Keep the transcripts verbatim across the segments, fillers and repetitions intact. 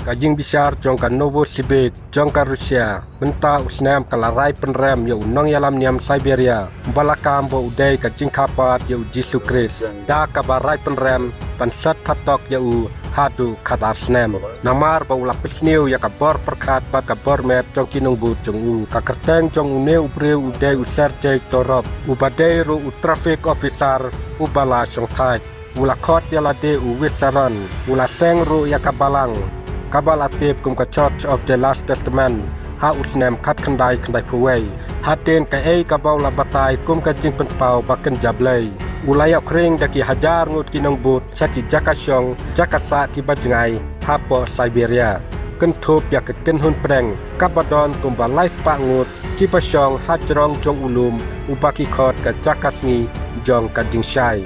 Ka jingbishar jong ka Novosibirsk jong ka Russia mynta u snem ka la rai pynrem ïa u nongïalam niam Siberia ba la kam ba u dei ka jingkha pat ïa u Jisu Khrist da kaba rai pynrem ban set phatok ïa u haduh khatar snem. Namar ba u la pynsniew ïa ka bor pyrkhat bad ka bor met jong ki nongbud jong u. Ka kyrteng jong une u briew u dei u Sergei Torop, uba dei ruh u traffic officer uba la shongthait. U la khot ïa lade u Vysarion, u la seng ruh ïa ka balang. Kaba la tip kum ka Church of the Last Testament ha u snem khatkhyndai khyndaiphew wei. Hadien kaei kaba u la batai kum ka jingpynpaw ba kynja Blei, u la ïoh khring da ki hajar ngut ki nongbud sha ki jaka shong jaka sah kiba jngai hapoh Siberia. Kynthup ïa ka kynhun pdeng kaba don kumba lai spah ngut kiba shong hajrong jong u lum uba ki khot ka jaka sngi jong ka jingshai.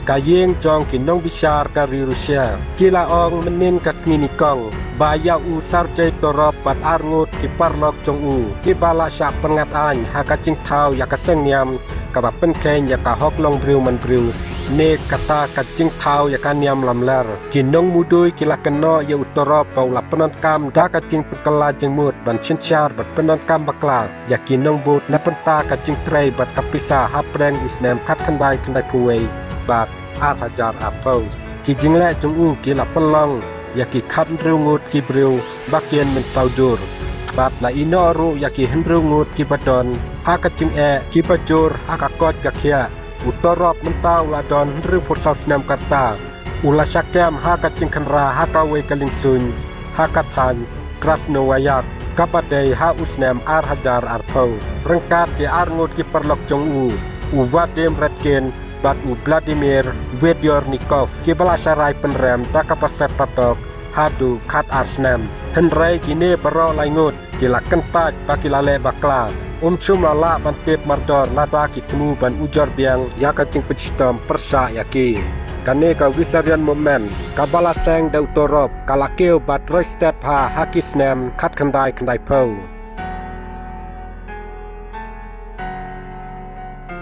Ka ïing jong ki nongbishar ka ri Russia, ki la ong mynnin ka sngi nyngkong ba ïa u Sergei Torop bad ar ngut ki paralok jong u kiba la shah pynngat aiñ ha ka jingthaw ïa ka seng niam kaba pynkheiñ ïa ka hok long briew man briew ne kata ka jingthaw ïa ka niam lamler. Ki nongmudui ki la kynnoh ïa u Torop ba u la pyndonkam da ka jingpynkylla jingmut ban synshar bad pyndonkam bakla ïa ki nongbud na bynta ka jingtrei bad ka pisa hapdeng u snem khatkhyndai khyndaiphew wei bad ar hajar arphew. Ki jingleh jong u ki la pynlong ïa ki khathynriew ngut ki briew ba kin mynsaw jur bad la ïehnoh ruh ïa ki hynriew ngut kiba don ha ka jingeh kiba jur ha ka koit ka khiah. U Torop mynta u la don hynriewphew saw snem ka rta. U la shah kem ha ka jingkhynra ha kawei ka liengsuiñ ha ka thaiñ Krasnoyarsk kaba dei ha u snem ar hajar arphew. Ryngkat ki ar ngut ki paralok jong u, u Vadim Redkin bad u Vladimir Vedornikov, kiba la shah rai pynrem da kaba set phatok haduh khatar snem. Hynrei kine baroh lai ngut ki la kyntait ba ki la leh bakla. Ym shym la lah ban tip mardor lada ki thmu ban ujor biang ïa ka jingpynshitom pyrshah ïa ki. Kane ka Vysarion movement kaba la seng da u Torop ka la kiew bad roi stet bha ha ki snem khatkhyndai khyndaiphew.